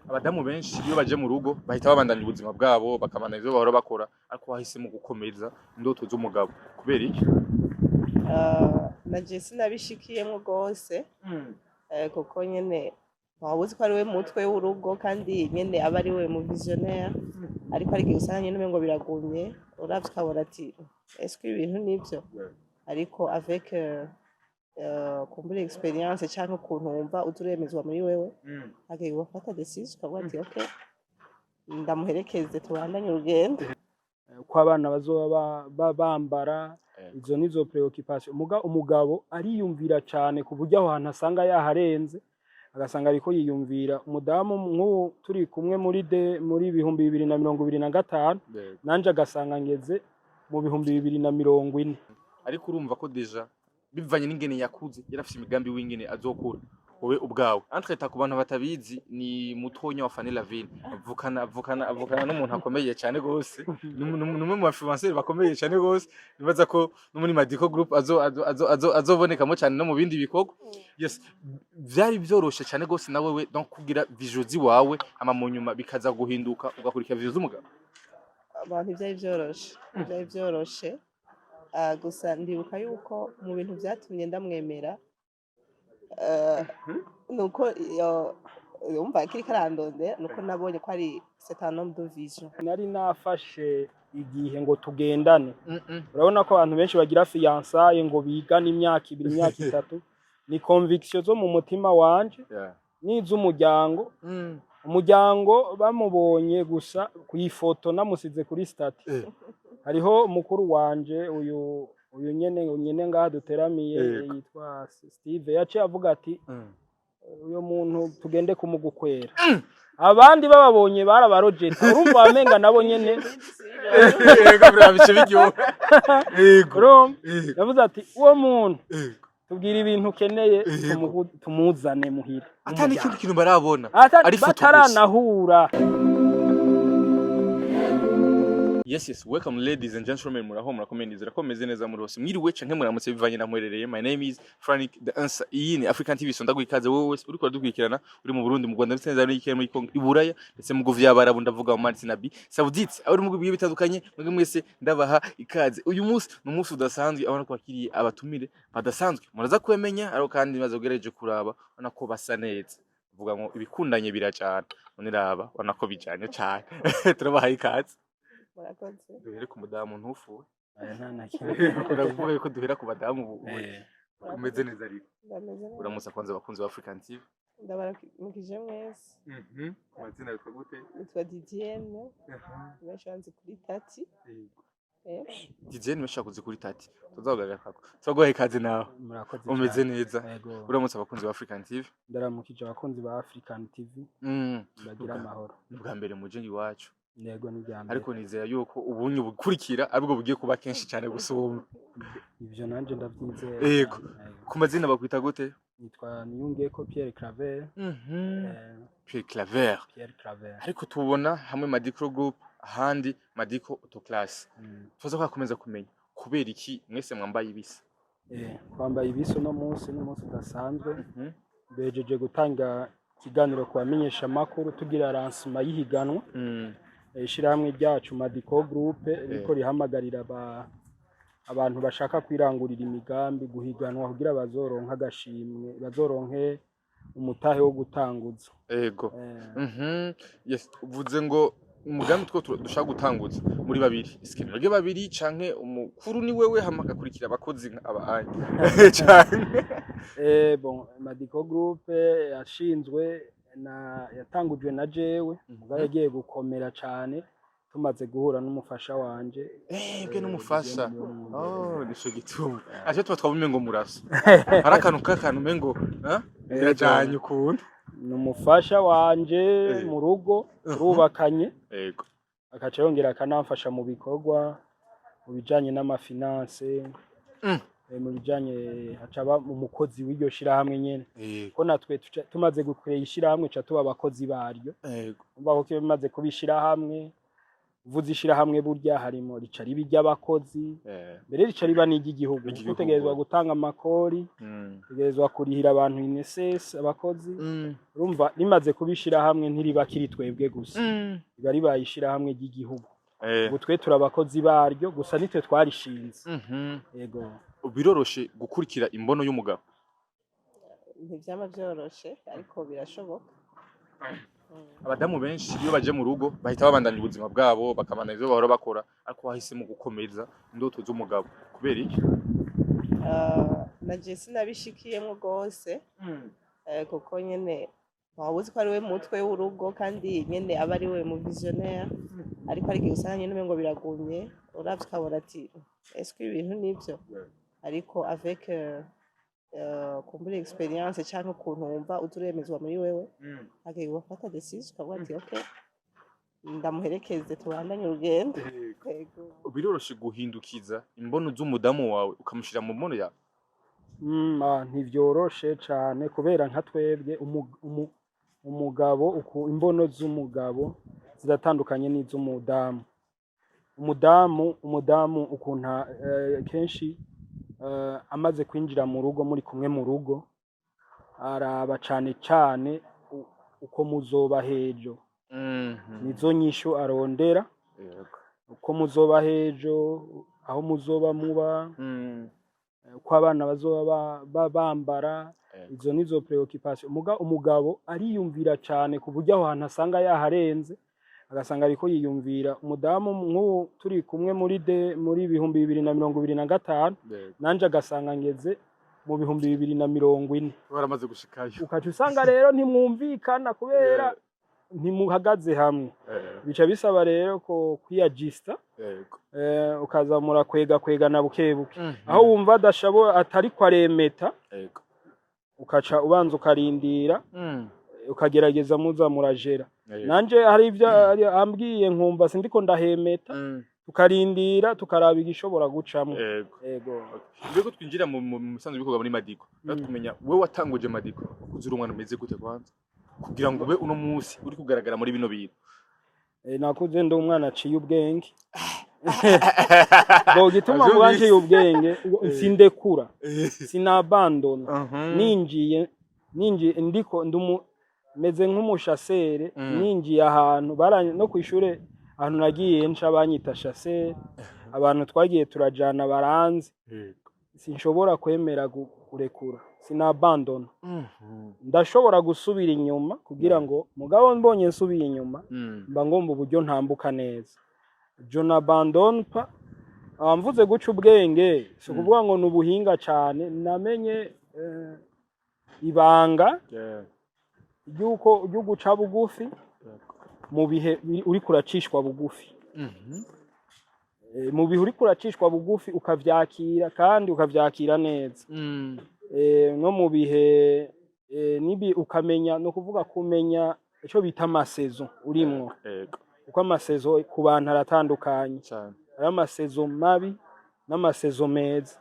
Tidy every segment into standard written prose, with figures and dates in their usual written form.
Abadamu benshi iyo baje mu rugo bahita babandanya ubuzima bwabo, bakabandanya ivyo bahora bakora, ariko wahisemo gukomeza indoto z'umugabo. Kubera iki? Naje sinabishikiyemwo gose, kuko nyene waba uzi ko ari we mutwe w'urugo, kandi nyene aba ari we mu visionnaire, ariko hari igihe usanga nyene umengo biragumye, uravye ukabona ati: "Est-ce que ibintu nivyo?" Ariko avec kumbura expérience canke ukuntu wumva uza uremezwa muri wewe, hagiye gufata décision ukavuga ati: "Okay, ndamuherekeze, tubandanye urugendo." Uko abana bazoba bambara, izo nizo préoccupation. Muga umugabo ariyumvira cane ku buryo aho hantu asanga yaharenze, agasanga ariko yiyumvira umudamu. Nk'ubu turi kumwe muri 2025, nanje agasanga ngeze mu 2040. Ariko urumva ko déjà bivanye n'ingene yakuze, yarafise imigambi w'ingene azokura. Wowe ubwawe, entre ku bantu batabizi, ni mutonya wa Fanny Lavine, avukana n'umuntu akomeye cyane gose, ni umwe mu influenceurs bakomeye cyane gose. Nibaza ko no muri Madico Group azo azo azo azo azobonekamo cyane no mu bindi bikorwa. Yes, vyari vyoroshe cyane gose na wewe donc kugira vision ziwawe, ama mu nyuma bikaza guhinduka ugakurikira vision z'umugabo? Abantu, ntivyari vyoroshe, ntivyari vyoroshe. Gusa ndibuka yuko mu bintu vyatumye ndamwemera, nuko iyo umva kiriko arandondera, nuko nabonye ko ari, c'est un homme de vision. Nari nafashe igihe ngo tugendane. Urabona ko abantu benshi bagira fiançailles ngo bigane imyaka 2, imyaka 3. Ni conviction zo mu mutima wanje n'iz'umuryango. Umuryango bamubonye gusa ku ifoto namusize kuri statut. Hariho mukuru wanje, uyu nyene ngaha duteramiye, yitwa Steve, yaciye avuga ati: "Uyu muntu tugende kumugukwera." Abandi bababonye barabarojeta, urumva wamenga nabo nyene. Yego, birabice biryoha, yego. Urumva, yavuze ati: "Uwo muntu, tubwira ibintu ukeneye, tumuzane muhira." Ata n'ikindi kintu barabona, ari ifoto gusa. Bataranahura. Yes, welcome ladies and gentlemen. Muraho, murakomeye? Nizera ko meze neza muri hose. Mwiriwe canke muramutse bivanye na muherereye. My name is Frank the Answer. Iyi ni African TV. Sonda ikaze wowe wese uriko uradukurikirana uri mu Burundi, mu Rwanda, ndetse na muri Congo, i Buraya, ndetse mu bihugu vy'Abarabu, ndavuga mu Mali, Arabie Saoudite, aho uri mu bihugu bitandukanye, mwebwe mwese ndabaha ikaze. Uyu munsi ni umunsi udasanzwe, abona ko bakiriye abatumire badasanzwe. Muraza kubamenya, ariko kandi maze ugerageje kuraba, ubona ko basa neza. Vuga ngo ibikundanye birajana. None raba, ubona ko bijanye cane. Turabahaye ikaze. Murakoze. Duhere ku mudamu, ntufuwe. Aya, nta na kimwe. Uravuga yuko duhera ku badamu ubu. Umeze neza ariko? Ndameze neza. Uramutse kwanza abakunzi ba African TV. Ndabaramukije mwese. Amazina yitwa gute? Nitwa Didienne, benshi banzi kuri Tati. Didienne, benshi bakuzi kuri Tati, tuzakugaragara ko turaguhaye ikaze nawe. Murakoze Umeze cyane. neza? Yego. Uramutse abakunzi ba African TV. Ndaramukije abakunzi ba African TV. Bagira amahoro. Ni ubwa mbere muje iwacu? Yego, ni irya mbere. Ariko nizera yuko ubunye bukurikira aribwo bugiye kuba kenshi cyane gusumba. Ivyo nanje ndavyizera. Yego. Cyane. Yego. Ku mazina bakwita gute? Nitwa Niyungeko Pierre Claver. Pierre Claver. Pierre Claver. Ariko tubona hamwe Madico Group, ahandi Madico Autoclass. Tuza kwakomeza kumenya kubera iki mwese mwambaye ibisa. Twambaye ibisa uno munsi, n'umunsi udasanzwe. Bejeje gutanga ikiganiro ku bamenyeshamakuru, tugira lancement y'ihiganwa. Ishirahamwe ryacu Madico Group riko rihamagarira abantu bashaka kwirangurira imigambi guhiganwa kugira bazoronke agashimwe, bazoronke umutahe wo gutanguza. Yes, uvuze ngo umugambi two dushaka gutanguza muri babiri. Eske mwebwe babiri canke umukuru ni wewe, hama agakurikira abakozi aba anye canke? Bon, Madico Group yashinzwe na, yatangujwe na jewe, mugabo yagiye gukomera cane tumaze guhura n'umufasha wanje. Bwe n'umufasha. Didier Niyonzima. Oh, nico gituma. Aje tuba twabonye ngo murasa. Hari akantu k'akantu umengo, ha? Birajanye ukuntu. Ni umufasha wanje mu rugo, turubakanye. Akaca yongera akanamfasha mu bikorwa, mu bijanye n'ama finances, mu bijanye, aca aba umukozi w'iryo shirahamwe nyene, ko natwe tumaze gukorera ishirahamwe ca tuba abakozi baryo. Umva ko iyo bimaze kuba ishirahamwe, Uvuze ishirahamwe, burya harimo rica riba iry'abakozi, mbere rica riba n'iry'igihugu, kuko N'iry'igihugu. utegerezwa gutanga amakori, utegerezwa kurihira abantu INSS, abakozi. Urumva rimaze kuba ishirahamwe, ntiriba kiri twebwe gusa, riba ribaye ishirahamwe ry'igihugu. Ubu twe turi abakozi baryo gusa, nitwe twarishinze. Yego. Biroroshe gukurikira imbono y'umugabo? Ntivyama vyoroshe, ariko birashoboka. Abadamu benshi iyo baje mu rugo bahita babandanya ubuzima bwabo, bakabandanya ivyo bahora bakora, ariko wahisemo gukomeza indoto z'umugabo, kubera iki? Na je sinabishikiyemwo rwose, kuko nyene waba uzi ko ari we mutwe w'urugo, kandi nyene aba ari we mu visionnaire, ariko hari igihe usanga nyene umengo biragumye, uravye ukabona ati: "Est-ce que ibintu nivyo?" Ariko avec kumbura expérience canke ukuntu wumva uza uremezwa muri wewe, hagiye ugafata décision, ukavuga ati: "Ok, ndamuherekeze, tubandanye urugendo." Yego. Biroroshe guhindukiza imbono z'umudamu wawe ukamushira mu mbono yawe? Ntivyoroshe cane, kubera nka twebwe umugabo uku imbono z'umugabo ziratandukanye n'iz'umudamu. Umudamu ukuntu kenshi amaze kwinjira mu rugo, muri kumwe mu rugo, araba cane cane uko muzoba hejo, nizo nyishu arondera, uko muzoba hejo, aho muzoba muba, uko abana bazoba bambara. Izo nizo préoccupation. Muga umugabo ariyumvira cane ku buryo aho hantu asanga yaharenze, agasanga ariko yiyumvira umudamu. Nk'ubu turi kumwe muri 2025, nanje agasanga ngeze mu 2040. Baramaze gushikayo. Ukaca usanga rero ntimwumvikana, kubera ntimuhagaze hamwe. Bica bisaba rero ko kwiyajista, ukaza murakwega kwegana buke buke. Aho wumva adashobora, atariko aremeta, ukaca ubanza ukarindira, ukagerageza muza murajera. Nanje hari ibyo ambwiye nkumva sindiko ndahemeta, tukarindira, tukaraba igishobora gucamwo. Yego. Mbere ko twinjira mu bisanzwe bikorwa muri Madiko, mm. Kumenya wewe watanguje Madiko, wakuze uri umwana umeze gute kwanza, kugira ngo ube uno munsi uri kugaragara muri bino bintu? Nakuze ndi umwana aciye ubwenge. Bo gituma mvuga nciye ubwenge, sindekura, sinabandona. Ninjiye ndiko ndumu meze nk'umushasere. Ninjiye ahantu no kwishure, ahantu nagiye nca banyita chasseur. Abantu twagiye turajana baranze. Sinshobora kwemera kurekura, sinabandona. Ndashobora gusubira inyuma kugira ngo, mugabo mbonye nsubiye inyuma, mba ngomba uburyo ntambuka neza. Je n'abandonne pas. Mvuze guca ubwenge, si ukuvuga ngo ni ubuhinga cyane. Namenye ibanga ry'uko ryo guca bugufi mu bihe uriko uracishwa bugufi. Mu bihe uriko uracishwa bugufi, ukavyakira kandi ukavyakira neza. No mu bihe nibi ukamenya, no kuvuga kumenya ico bita ama saisons urimwo, kuko ama saisons ku bantu aratandukanye. Hari ama saisons mabi n'ama saisons meza.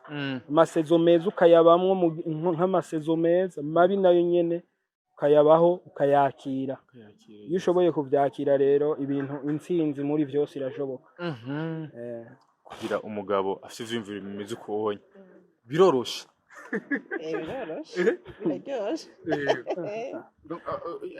Ama saisons meza ukayabamwo nk'ama saisons meza, mabi nayo nyene ukayabaho, ukayakira. Iyo ushoboye kuvyakira rero ibintu, intsinzi muri vyose irashoboka. Kugira umugabo afite ivyiyumviro bimeze uko ubonye, biroroshe? Biroroshe, biraryoshe. Donc,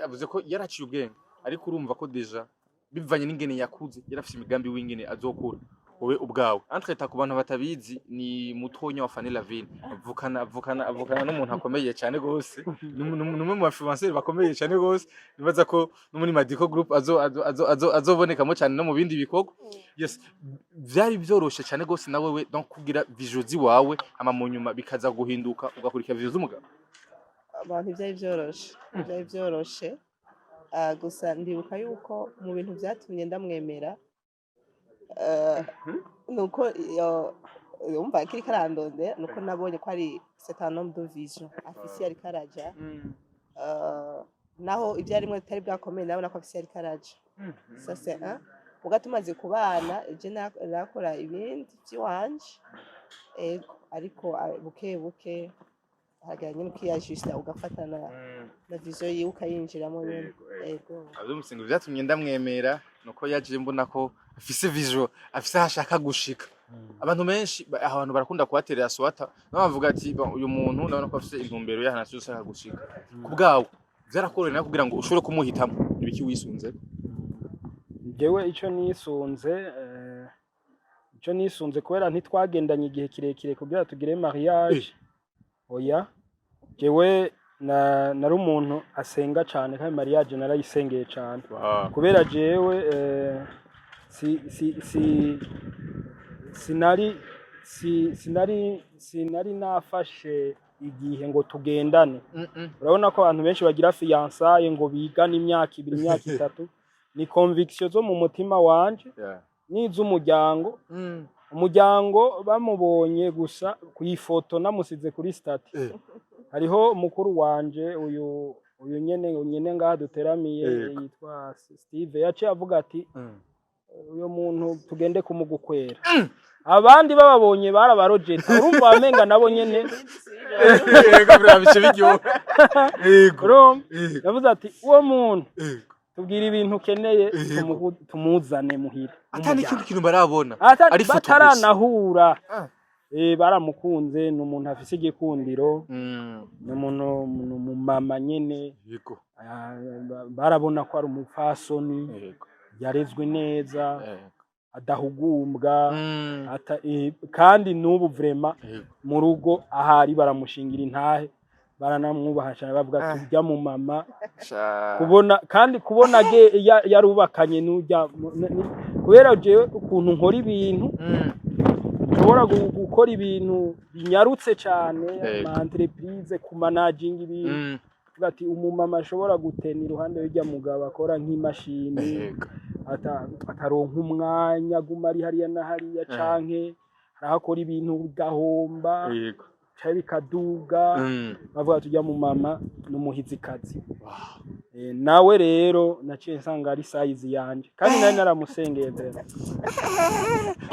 avuze ko yaraciye ubwenge, ariko urumva ko déjà bivanye n'ingene yakuze, yarafise imigambi w'ingene azokura. Wowe ubwawe, entre ku bantu batabizi, ni mutonya wa Fanny Lavine, avukana n'umuntu akomeye cyane gose, ni umwe mu influenceurs bakomeye cyane gose. Nibaza ko no muri Madiko Group azobonekamo cyane, no mu bindi bikorwa. Yes, vyari vyoroshe cyane gose na wewe, donc kugira vision ziwawe, ama mu nyuma bikaza guhinduka, ugakurikira vision z'umugabo? Abantu, ntibyari byoroshe. Gusa ndibuka yuko mu bintu byatumye ndamwemera, nuko yumva akiri karandondera, nuko nabonye ko ari, c'est un homme de vision, afise iyo ariko araja. Naho ibyo arimwo bitari bwakomeye, ndabona ko afise iyo ariko araja. Ça c'est un. Ubwo tumaze kubana, je nakora ibindi vy'iwanje, ego, ariko buke buke hagera nyine ukiyajista, ugafatana na vision yiwe, ukayinjiramo nyene. Ego. Avyumvise ngo vyatumye ndamwemera. Nuko yaje mbona ko afise vision, afise aho ashaka gushika. Abantu benshi abantu barakunda kubaterera swata, nabo bavuga ati: "Bon, uyu muntu ndabona ko afise intumbero y'ahantu ashaka gushika." Ku bwawe vyarakoroheye nawe kugira ngo ushobore kumuhitamo? Ibiki wisunze? Jewe ico nisunze, kubera ntitwagendanye igihe kirekire kugira tugire mariage, oya. Jewe nari umuntu asenga cane, kandi mariage narayisengeye cane, kubera jewe si si si sinari si sinari sinari nafashe igihe ngo tugendane. Urabona ko abantu benshi bagira fiançailles ngo bigane imyaka 2, imyaka 3. Ni conviction zo mu mutima wanje n'iz'umuryango. Umuryango bamubonye gusa ku ifoto namusize kuri statut. Hariho mukuru wanje, uyu nyene ngaha duteramiye, yitwa Steve, yaciye avuga ati: "Uyu muntu tugende kumugukwera." Abandi bababonye barabarojeta, urumva bamenga nabo nyene. Yego, biriya bice biryoha, yego. Urumva, yavuze ati: "Uwo muntu, tubwira ibintu ukeneye, tumuzane muhira." Ata n'ikindi kintu barabona, ari ifoto gusa. Bataranahura. Baramukunze, ni umuntu afise igikundiro, ni umuntu, ni umumama nyene. Ah, barabona ko ari umupfasoni yarezwe neza, adahugumbwa, kandi n'ubu vraiment mu rugo ahari baramushingira intahe, baranamwubaha cyane, bavuga ati: "Ujya mu mama." Sha. Kubona kandi kubona ge yarubakanye n'ujya kubera jewe ukuntu nkora ibintu, nshobora gukora ibintu binyarutse cyane, ama entreprise, kumanaginga ibintu. Tuvuga ati umumama ashobora gutena iruhande y'ujya mugabo akora nk'imashini, ataronka umwanya, aguma ari hariya na hariya, canke arahakora ibintu bigahomba canke bikaduga. Bavuga tujya mu mama ni umuhizikazi. Nawe rero naciye nsanga ari size yanje, kandi nari naramusengeye vraiment.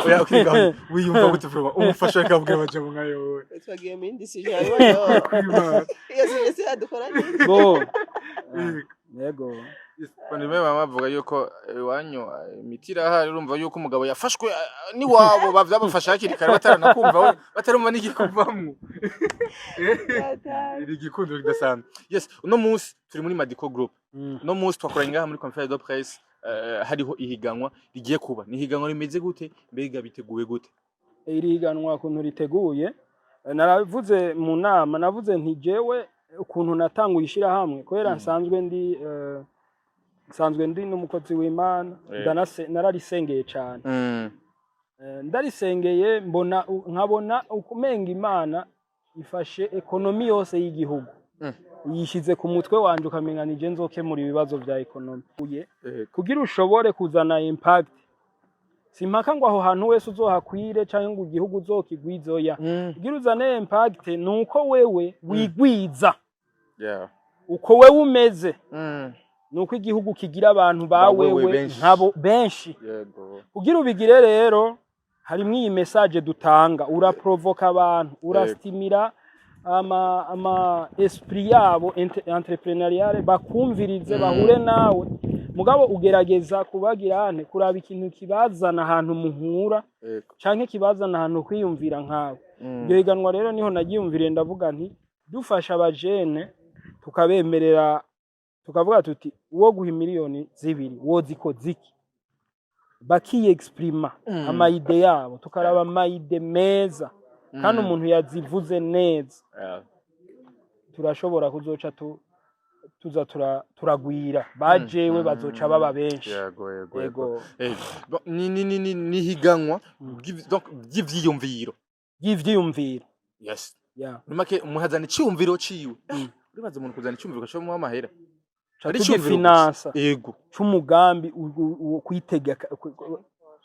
Oya, okay, wiyumva gute vraiment umufasha akabwira amajambo nkayo wowe? Twagiye mu yindi sujet, harimo iyo sujet si yadukora neza. Bo, yego. Bane mama bavuga yuko iwanyu imiti irahari, urumva yuko umugabo yafashwe niwabo bavyabafashe hakiri kare, bataranakumva we, batarumva n'igikuvamwo. Iri gikundiro kidasanzwe. Yes, uno munsi turi muri Madico Group. Uno munsi twakoranye ngaha muri conférence de presse, hariho ihiganwa rigiye kuba. Ni ihiganwa rimeze gute? Mbega biteguwe gute? Iri higanwa ukuntu riteguye, naravuze mu nama, navuze nti jewe ukuntu natanguye ishirahamwe, kubera nsanzwe ndi n'umukozi w'Imana, nararisengeye cane. Ndarisengeye, mbona nkabona ukumenga Imana ifashe économie yose y'igihugu, yishize ku mutwe wanje, ukamenga nije nzokemura ibibazo vya économie. Kugira ushobore kuzana impact, simpaka ngo aho hantu wese uzohakwire canke ngo igihugu uzokigwizoya. Kugira uzane impact nuko wewe wigwiza, uko wewe umeze, nuko igihugu kigira abantu ba Ba wewe wewe benshi. nkabo benshi. Kugira ubigire rero, harimwo iyi message dutanga, uraprovoka abantu, urastimira ama esprit yabo entrepreneurial, bakumvirize, bahure nawe. Mugabo ugerageza kubagira ante kuraba ikintu kibazana ahantu muhura canke kibazana ahantu kwiyumvira nkawe. Iryo higanwa rero niho nagiyumviriye, ndavuga nti dufasha abajene, tukabemerera, tukavuga tuti uwo guha miliyoni 2 wozikoza iki, bakiyexprima ama idées yabo, tukaraba ama idées meza kandi umuntu yazivuze neza, turashobora kuzoca tuza turagwira, bajewe bazoca baba benshi. Yego. Yego. Bon, ni higanwa donc ry'ivyiyumviro. Y'ivyiyumviro. Yes. Yeah. Muri make umuntu azana iciyumviro ciwe. Uribaza umuntu kuzana iciyumviro ugaca amahera? Ca Ari iciyumviro gusa. tugifinansa c'umugambi kwitega akaca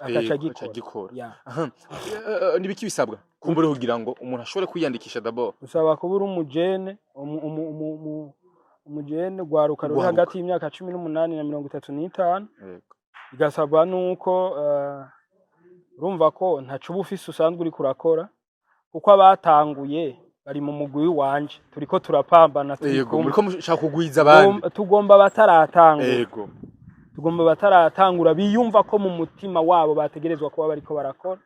Agaca gikora. gikora. Yeah. Aha. Nibiki bisabwa kumbure kugira ngo umuntu ashobore kwiyandikisha d'abord? Usaba kuba uri umujene, umujene rwaruka ruri Rwaruka. hagati y'imyaka 18 na 35. Bigasabwa nuko urumva ko ntaco uba ufise usanzwe uriko urakora, kuko abatanguye bari mu mugwi wanje, turiko turapambana, turi kumwe. Muriko mushaka kugwiza abandi. Tugomba bataratangura. Tugomba bataratangura biyumva ko mu mutima wabo bategerezwa kuba bariko barakora,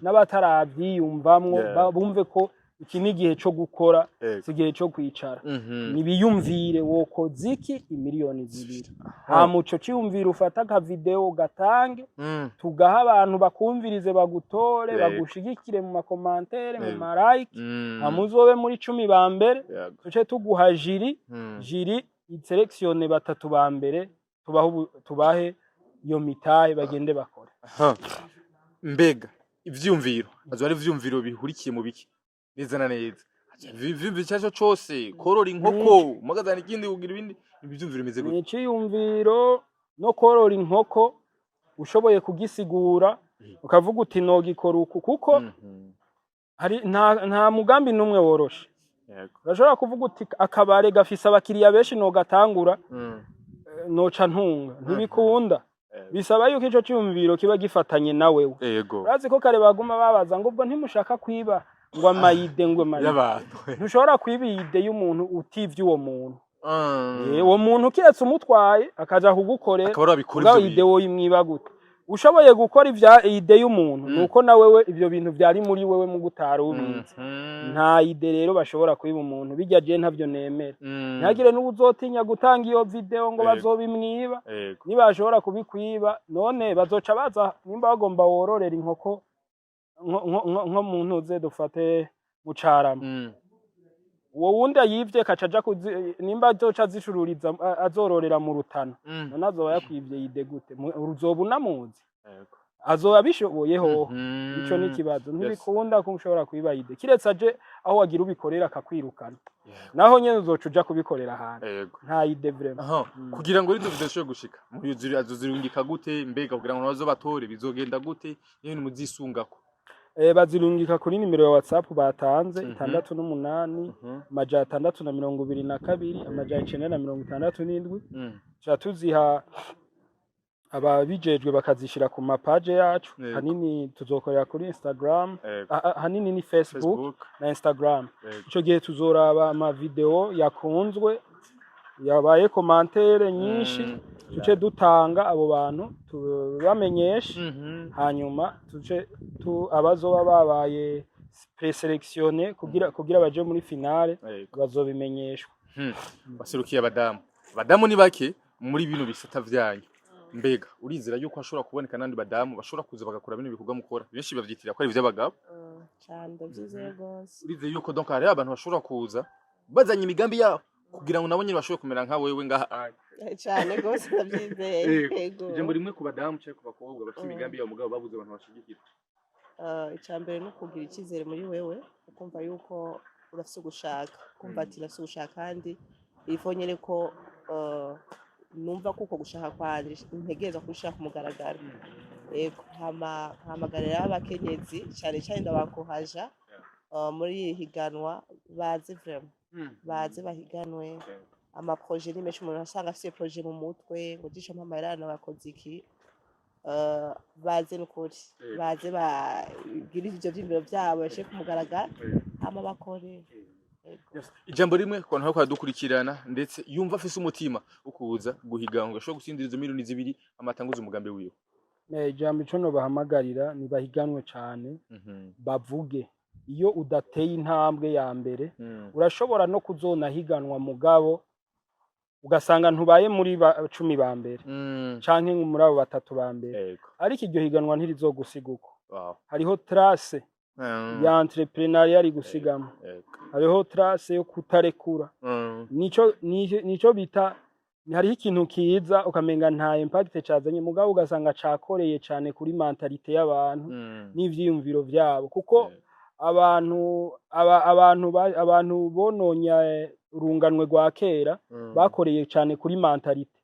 n'abataravyiyumvamwo bumve ko iki ni igihe co gukora, si igihe co kwicara. Nibiyumvire wokoza iki imiliyoni 2. Hama ico ciyumviro ufata aka video gatange, tugaha abantu bakumvirize, bagutore, bagushigikire mu ma commentaires, mu ma like, hama uzobe muri 10 ba mbere, tuce tuguha jury. Jury isélectionne batatu ba mbere, tubahe iyo mitahe bagende bakore. Aha. Mbega ivyumviro azoba ari ivyumviro bihurikiye mu biki neza na neza? Ivyumviro icyo aricyo cose, korora inkoko, mugazana ikindi, kugira ibindi, ivyumviro bimeze Ni gute? iciyumviro no korora inkoko ushoboye kugisigura, ukavuga uti nogikora uku, kuko hari nta mugambi n'umwe woroshe. Urashobora kuvuga uti akabare gafise abakiriya benshi, nogatangura, noca ntunga. Ntibikunda. Bisaba yuko ico ciyumviro kiba gifatanye na wewe. Urazi ko kare baguma babaza ngo ubwo ntimushaka kwiba ngo ama idées, ngo ama idées. Y'abantu. Ntushobora kwiba idée y'umuntu utivye uwo muntu. Uwo muntu kiretse umutwaye akaja kugukorera. Akaba ari abikora. Mugabo ivyo idée bintu. woyimwiba gute? Ushoboye gukora ivya idée y'umuntu, nuko na wewe ivyo bintu vyari muri wewe mu gutara ubizi. Nta idée rero bashobora kwiba umuntu. Bijya je ntavyo nemera. Ntihagire n'uwuzotinya gutanga iyo video ngo bazobimwiba. Nibashobora kubikwiba, none bazoca baza nimba bagomba wororera inkoko nko mu ntuze, dufate mu Carama, uwo wundi ayivye kaca aja nimba azoca azicururiza, azororera mu Rutana, none azoba yakwivye idée gute? Uzoba unamuzi? Azoba abishoboye hoho? Ico ni ikibazo. Ntibikunda ko ushobora kwiba idée, kiretse aje aho wagira ubikorera akakwirukana. Naho nyene uzoca uja kubikorera ahantu. Nta idée vraiment. Kugira ngo izo video zishobore gushika muri azozirungika gute? Mbega kugira ngo nazo batore bizogenda gute? N'ibintu muzisungako? Bazirungika kuri nimero ya WhatsApp batanze, 68 622 967. Tuca tuziha ababijejwe bakazishira ku ma pages yacu. Hanini tuzokorera kuri Instagram. Hanini ni Facebook, Facebook. na Instagram. Ico gihe tuzoraba ama video yakunzwe, yabaye commentaires nyinshi, tuce dutanga abo bantu tubamenyeshe. Hanyuma tuce tu abazoba babaye présélectionnés kugira baje muri finale bazobimenyeshwa. Baserukiye abadamu. Abadamu ni bake muri bino bisata vyanyu. Mbega urizera yuko hashobora kuboneka n'abandi badamu bashobora kuza bagakora bino bikorwa mukora? Benshi bavyitira ko ari ivy'abagabo. Cane, ndavyizeye rwose. Urizeye yuko donc hariho abantu bashobora kuza bazanye imigambi yabo kugira ngo nabo nyene bashobore kumera nka wewe ngaha aya? Cane rwose, ndavyizeye. Yego. Ijambo rimwe ku badamu canke ku bakobwa bafite imigambi yabo mugabo babuze abantu bashigikira. Icya mbere ni ukugira icyizere muri wewe, ukumva yuko urafise ugushaka, ukumva ati ndafise ugushaka, kandi ifo nyene ko numva ko uko gushaka kwanje ntegerezwa kubishira ku mugaragaro. Yego, hama nkahamagarira abakenyezi cane cane, ndabakohaja muri iri higanwa baze vraiment, baze bahiganwe. Ama projets ni menshi, umuntu asanga afise projet mu mutwe ngo jisho mpamara bakoze iki. Baze nukuri, baze bagire ivyo vyiyumviro vyabo bashire ku mugaragaro, hama bakore. Yego. Ijambo rimwe ku bantu bariko baradukurikirana ndetse yumva afise umutima wo kuza guhiganwa, ashobora gutsindira izo miliyoni 2 amatanguze umugambi wiwe. Ijambo ico nobahamagarira ni bahiganwe cane, bavuge. Iyo udateye intambwe ya mbere, urashobora no kuzonahiganwa mugabo ugasanga ntubaye muri 10 ba mbere canke muri abo batatu ba mbere, ariko iryo higanwa ntirizogusiga uko. Hariho trace ya entrepreneuriat rigusigamo, hariho trace yo kutarekura. Nico bita hariho ikintu kiza ukamenga nta impact cazanye, mugabo ugasanga cakoreye cane kuri mentalité y'abantu n'ivyiyumviro vyabo, kuko abantu bononye urunganwe rwa kera bakoreye cane kuri mentalité.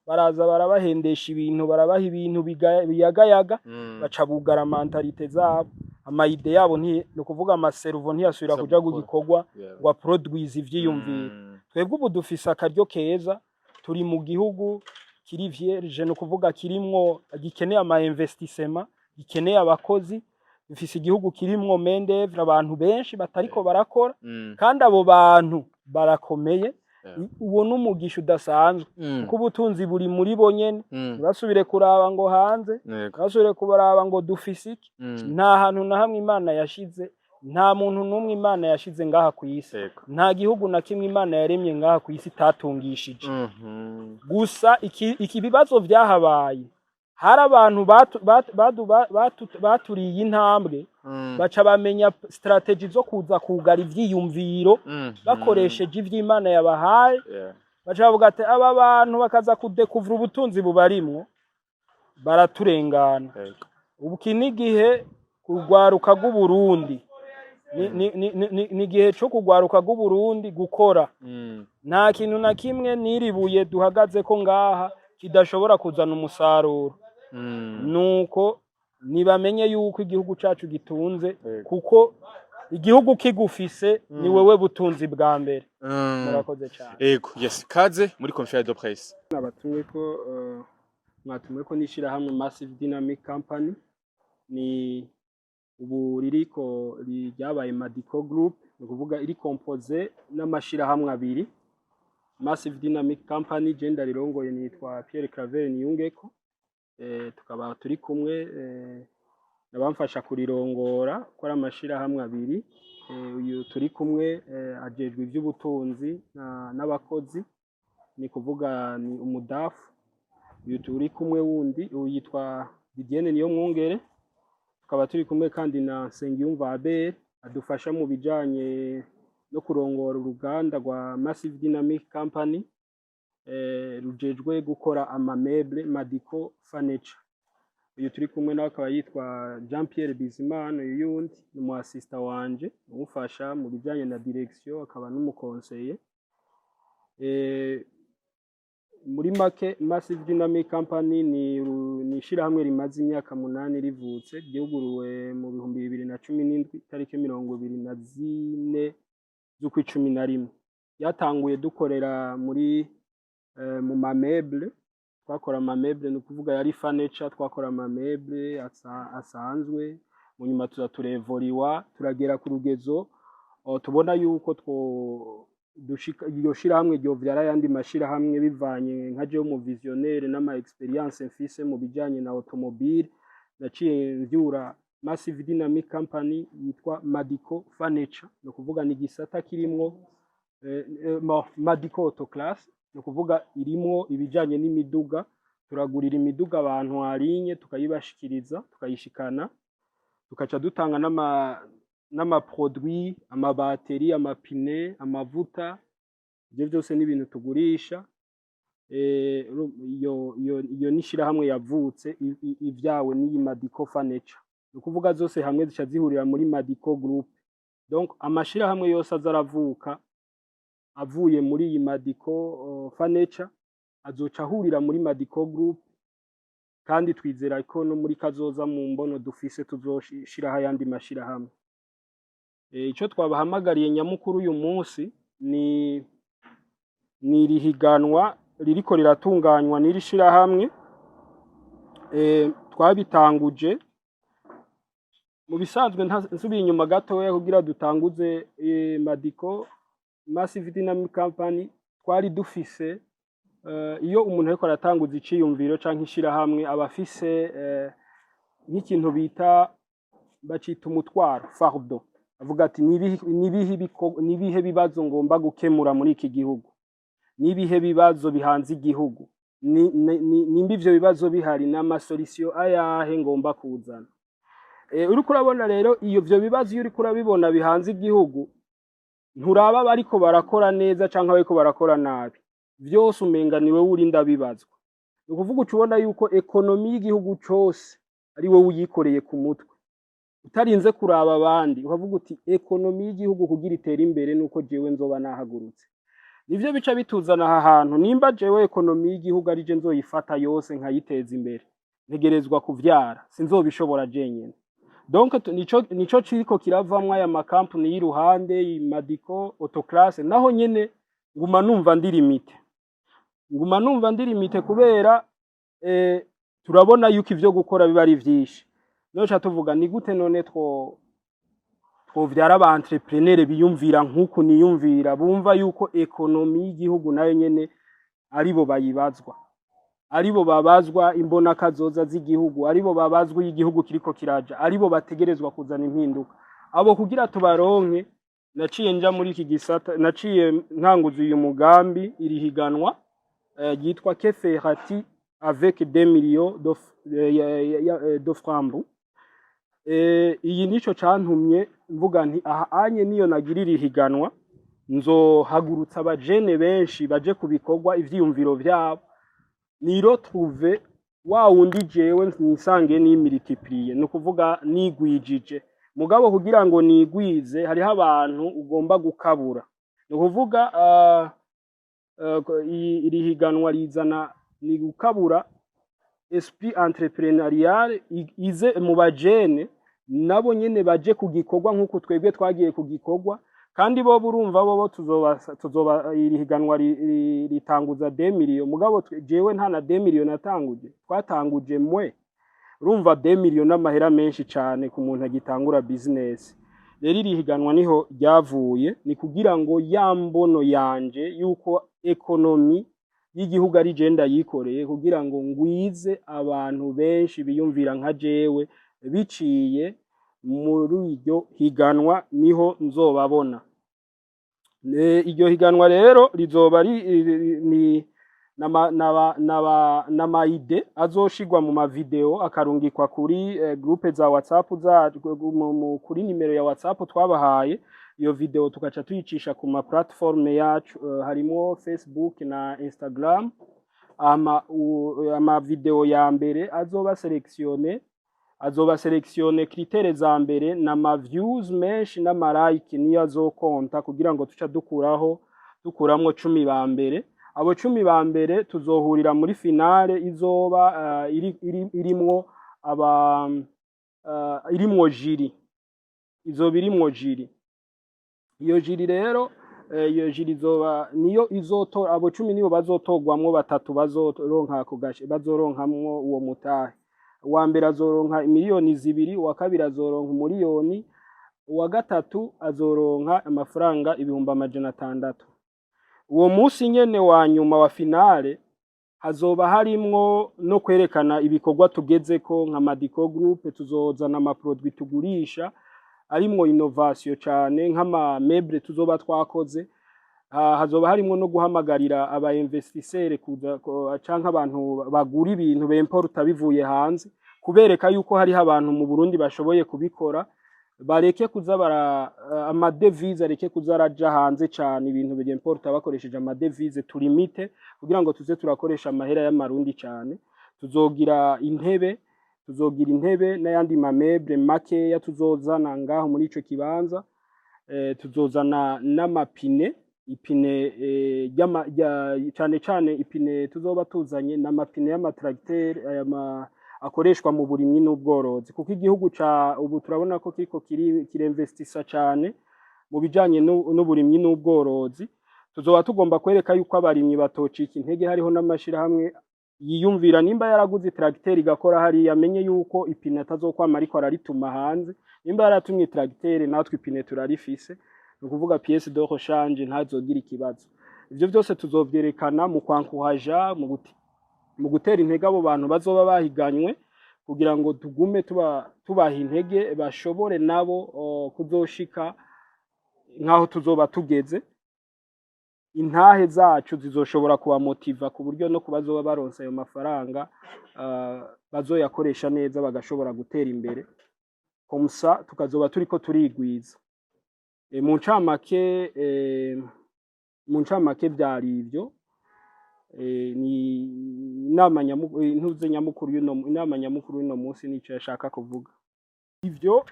Baraza barabahendesha ibintu, barabaha ibintu biyagayaga, baca bugara mentalité zabo, ama idées yabo nti ni ukuvuga ama cerveaux ntiyasubira Sa kuja gukora. Gikorwa ngo aproduise ivyiyumviro. Twebwe ubu dufise akaryo keza, turi mu gihugu kiri vierge, ni ukuvuga kirimwo gikeneye ama investissement, gikeneye abakozi. Dufise igihugu kirimwo main d'oeuvre, abantu benshi batariko barakora, kandi abo bantu barakomeye. Uwo n'umugisha udasanzwe, kuko ubutunzi buri muri bo nyene. Ntibasubire kuraba ngo hanze, ntibasubire kuraba ngo dufise iki. Nta hantu na hamwe Imana yashize, nta muntu n'umwe Imana yashize ngaha ku isi, nta gihugu na kimwe Imana yaremye ngaha ku isi itatungishije. Gusa iki bibazo vyahabaye, hari abantu baturiye intambwe, baca bamenya stratégie zo kuza kugara ivyiyumviro bakoresheje ivy'Imana yabahaye. Baca bavuga ati aba bantu bakaza kudekuvura ubutunzi bubarimwo, baraturengana. Ubu iki ni igihe kurwaruka rw'Uburundi, ni igihe co kugwaruka rw'Uburundi gukora. Nta kintu na kimwe n'iri buye duhagaze ko ngaha kidashobora kuzana umusaruro. Nuko nibamenye yuko igihugu cacu gitunze, kuko igihugu kigufise ni wewe butunzi bwa mbere. Murakoze cyane. Ego, yes, kaze muri conférence de presse. Nabatumwe ko mwatumwe ko n'ishirahamwe Massive Dynamic Company, ni ubu ririko ryabaye Madico Group, ni ukuvuga iri composé n'amashirahamwe abiri. Massive Dynamic Company je ndarirongoye, nitwa Pierre Claver Niyungeko. Tukaba turi kumwe n'abamfasha kurirongora, ko ari amashirahamwe abiri. Uyu turi kumwe ajejwe ivy'ubutunzi n'abakozi, ni kuvuga ni umu DAF. Uyu turi kumwe wundi, uyu yitwa Didienne Niyomwungere. Tukaba turi kumwe kandi na Nsengiyumva Abel, adufasha mu bijanye no kurongora uruganda rwa Massive Dynamic Company, rujejwe gukora ama meubles Madico Furniture. Uyu turi kumwe nawe akaba yitwa Jean Pierre Bizimana. Uyu yundi ni umu assistant wanje umufasha mu bijanye na direction, akaba n'umu conseiller. Muri make, Massive Dynamic Company ni ishirahamwe rimaze imyaka 8 rivutse, ryuguruwe mu 2017, tariki 24 z'ukwicumi na rimwe. Ryatanguye dukorera muri mu ma meubles, twakora ama meubles, ni ukuvuga yari furniture, twakora ama meubles asanzwe. Mu nyuma tuza turevoriwa, turagera ku rugezo tubona yuko two dushika iryo shirahamwe ryovyara ayandi mashirahamwe, bivanye nka jewe mu visionnaire n'ama expérience mfise mu bijanye na automobile. Naciye mvyura Massive Dynamic Company yitwa Madico Furniture, ni ukuvuga ni igisata kirimwo Madico Auto Class, ni ukuvuga irimwo ibijanye n'imiduga. Turagurira imiduga abantu arinye, tukayibashikiriza, tukayishikana, tukaca dutanga n'ama produit, ama batteries, amapine, amavuta. Ivyo vyose ni ibintu tugurisha. Iyo ni ishirahamwe yavutse ivyawe n'iyi Madico Furniture, ni ukuvuga zose hamwe zica zihurira muri Madico Group. Donc amashirahamwe yose aza aravuka avuye muri iyi Madico Furniture azoca ahurira muri Madico Group. Kandi twizera ko no muri kazoza, mu mbono dufise, tuzoshiraho ayandi mashirahamwe. Ico twabahamagariye nyamukuru uyu munsi ni iri higanwa ririko riratunganywa n'iri shirahamwe. Twabitanguje mu bisanzwe, nsubiye inyuma gatoya, kugira dutanguze Madico Massive Dynamic Company, twari dufise iyo umuntu ariko aratanguza iciyumviro canke ishirahamwe, aba afise nk'ikintu bita, bacita umutwaro, fardeau. Avuga ati: "Nibihe bibazo ngomba gukemura muri iki gihugu? Nibihe bibazo bihanze igihugu? Nimba ivyo bibazo bihari, n'ama solutions ayahe ngomba kuzana?" Uriko urabona rero iyo ivyo bibazo, iyo uriko urabibona bihanze igihugu, nturaba bariko barakora neza canke abariko barakora nabi, vyose umenga ni wewe uri ndabibazwa. Ni ukuvuga uca ubona yuko économie y'igihugu cose ari wowe uyikoreye ku mutwe, utarinze kuraba abandi. Ukavuga uti: "Économie y'igihugu kugira itere imbere nuko jewe nzoba nahagurutse." Nivyo bica bituzana aha hantu. Nimba jewe économie y'igihugu ari je nzoyifata yose nkayiteza imbere, ntegerezwa kuvyara, sinzobishobora jenyene. Donc nico kiriko kiravamwo aya makampuni y'iruhande, Madico Autoclass. Naho nyene nguma numva ndi limité, nguma numva ndi limité, kubera turabona yuko ivyo gukora biba ari vyinshi. Noca tuvuga ni gute none two Twovyara aba entrepreneur biyumvira nk'uku niyumvira, bumva yuko économie y'igihugu nayo nyene aribo bayibazwa, aribo babazwa imbona kazoza z'igihugu, aribo babazwa iyo igihugu kiriko kiraja, aribo bategerezwa kuzana impinduka. Abo kugira tubaronke, naciye nja muri iki gisata, naciye ntanguza uyu mugambi, iri higanwa ryitwa "Que feras-tu avec 2 millions de francs?" Iyi nico cantumye mvuga nti aha anye niyo nagirira ihiganwa, nzohagurutsa abajene benshi baje ku bikorwa ivyiyumviro vyabo, niretrouve wa wundi jewe nisange nimultipliye, ni ukuvuga nigwijije. Mugabo kugira ngo nigwize, hariho abantu ugomba gukabura. Ni ukuvuga iri higanwa rizana ni gukabura esprit entrepreneurial ize mu bajene, nabo nyene baje ku gikorwa nk'uko twebwe twagiye ku gikorwa. Kandi bo burumva bo tuzoba iri higanwa ritanguza 2 millions, mugabo jewe nta na 2 millions natanguje, twatanguje mwe. Urumva 2 millions n'amahera menshi cane ku muntu agitangura business. Rero iri higanwa niho ryavuye, ni kugira ngo ya mbono yanje yuko économie y'igihugu ari je ndayikoreye, kugira ngo ngwize abantu benshi biyumvira nka jewe biciye muri iryo higanwa, niho nzobabona. Iryo higanwa rero rizoba ni nama idées azoshirwa mu mavideo, akarungikwa kuri groupe za WhatsApp za kuri nimero ya WhatsApp twabahaye. Iyo video tugaca tuyicisha ku ma plateforme yacu, harimo Facebook na Instagram. Ama video ya mbere azoba sélectionné, azoba sélectionné, critères za mbere na ma views menshi n'ama like niyo azokonta, kugira ngo tuca dukuraho, dukuramwo 10 ba mbere. Abo 10 ba mbere tuzohurira muri finale izoba irimwo aba irimwo jury, izoba irimwo jury. Iyo jury rero, iyo jury izoba niyo izotora abo 10, nibo bazotorwamwo batatu bazoronka ako gashe, bazoronkamwo uwo mutahe. Uwa mbere azoronka 2 miliyoni, uwa kabiri azoronka 1 miliyoni, uwa gatatu azoronka amafaranga 600,000. Uwo munsi nyene wa nyuma wa finale hazoba harimwo no kwerekana ibikorwa tugezeko nka Madico Group. Tuzozana amaproduit tugurisha arimwo innovation cane, nk'ama meuble tuzoba twakoze. Hazoba harimwo no guhamagarira aba investisseurs kuza canke abantu bagura ibintu bemporta bivuye hanze, kubereka yuko hariho abantu mu Burundi bashoboye kubikora, bareke kuza bara amadevize areke kuza araja hanze cane. Ibintu byemporta bakoresheje amadevize tulimite, kugira ngo tuze turakoresha amahera y'amarundi cane. Tuzogira intebe n'ayandi mameuble makeya tuzozana ngaho muri ico kibanza. Tuzozana n'amapine, ipine cane cane ipine tuzoba tuzanye n'amapine y'amatracteur, aya akoreshwa mu burimyi n'ubworozi, kuko igihugu ca ubu turabona ko kiriko kirinvestisa cane mu bijanye n'uburimyi n'ubworozi. Tuzoba tugomba kwereka yuko abarimyi batocika intege, hariho n'amashirahamwe yiyumvira nimba yaraguze tracteur igakora hariya, amenye yuko ipine atazokwama ariko ararituma hanze. Nimba yaratumye tracteur, natwe ipine turarifise, ni ukuvuga pièce de rechange, ntazogira ikibazo. Ivyo vyose tuzovyerekana mu kwankuhaja, mu gutera intege abo bantu bazoba bahiganywe, kugira ngo tugume tubaha intege, bashobore nabo kuzoshika nk'aho tuzoba tugeze. Intahe zacu zizoshobora kubamotiva ku buryo no kubazoba baronse ayo mafaranga bazoyakoresha neza, bagashobora gutera imbere. Comme ça tukazoba turiko turigwiza. Mu ncamake vyari ivyo. Ni inama intuze nyamukuru y'uno, inama nyamukuru y'uno munsi nico yashaka kuvuga. Ivyo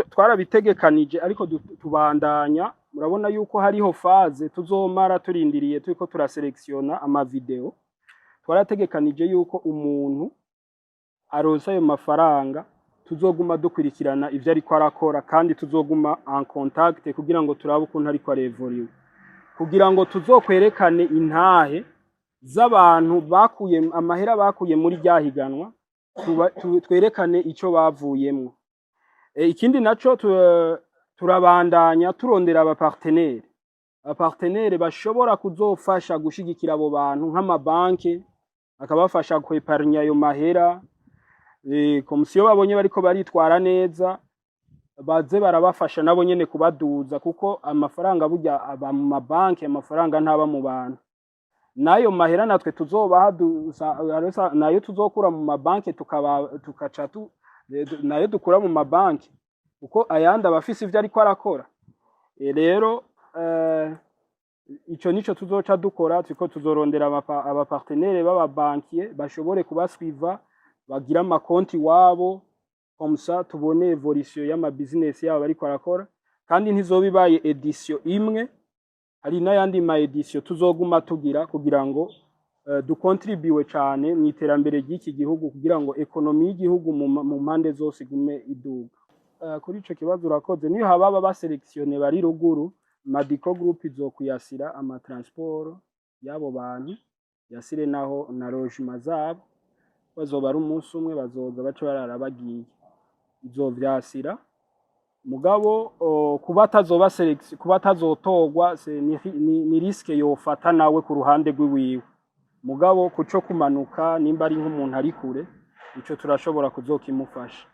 twarabitegekanije, ariko tubandanya. Murabona yuko hariho phase tuzomara turindiriye, turiko turaselektiona amavideo. Twarategekanije yuko umuntu aronse ayo mafaranga tuzoguma dukurikirana ivyo ariko arakora, kandi tuzoguma en contact kugira ngo turabe ukuntu ariko arevuriwe, kugira ngo tuzokwerekane intahe z'abantu bakuye amahera bakuye muri rya higanwa, twerekane ico bavuyemwo. Ikindi naco turabandanya turondera abapartenaires bashobora kuzofasha gushigikira abo bantu, nk'amabanki akabafasha kweparnya ayo mahera. Komisiyo babonye bariko baritwara neza, baze barabafasha nabo nyene kubaduza, kuko amafaranga burya aba mu mabanki, amafaranga ntaba mu bantu. N'ayo mahera natwe tuzobaha nayo tuzokura mu mabanki, tukaba tukaca nayo dukura mu mabanki, kuko ayandi aba afise ivyo ariko arakora. Rero ico nico tuzoca dukora. Turiko tuzorondera abapartenaires b'ababankiye bashobore kubaswiva, bagira amakonti iwabo, comme ça tubone évolution y'ama business yabo bariko barakora. Kandi ntizoba ibaye édition imwe, hari n'ayandi ma édition tuzoguma tugira kugira ngo dukontribuwe cane mu iterambere ry'iki gihugu, kugira ngo économie y'igihugu mu mpande zose igume iduga. Kuri ico kibazo urakoze. Niyo haba ba sélectionné bari ruguru, Madico Group izokuyasira ama transport y'abo bantu, yasire naho na logement zabo. Bazoba ari umunsi umwe, bazoza bace barara bagiye, izovyasira. Mugabo kuba atazoba sélection, kuba atazotorwa, ni risque yofata nawe ku ruhande rw'iwiwe. Mugabo kuco kumanuka, nimba ari nk'umuntu ari kure, ico turashobora kuzokimufasha.